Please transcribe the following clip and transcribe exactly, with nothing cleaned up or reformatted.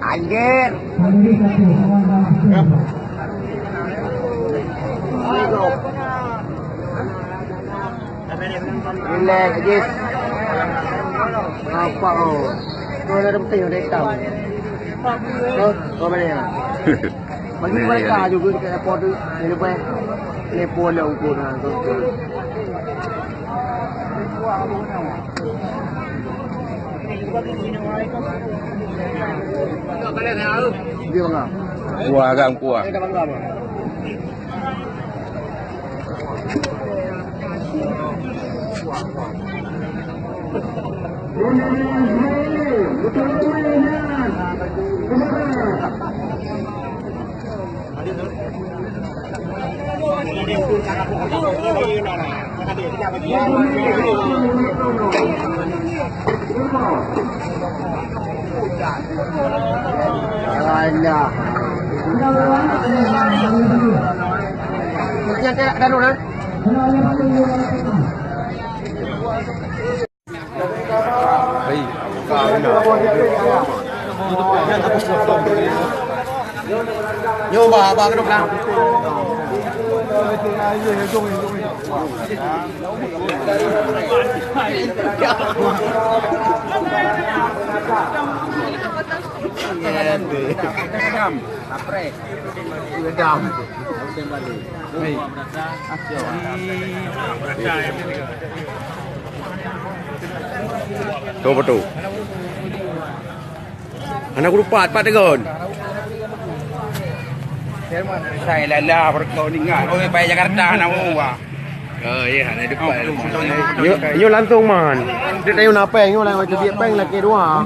Anjir. Relax, Ajis. Apa, oh? Kau dah ada betul, dah hitam. Kau, kau mana ya? Bagi mereka juga dekat airport tu, dia lepas telepon dah ukur dah. Dia bangga. Kuah agak kuah. Dia dah bangga apa? Nyoe ba, ba keunoe blang. Tu betul. Anak kurupat, pat tegon. Saya lala perkau ningat. Oh, pai Jakarta nak uwa. Oh, ya, hana depan. Nyo, nyo langsung man. Dia tahu napa nyo lah macam dia peng laki dua.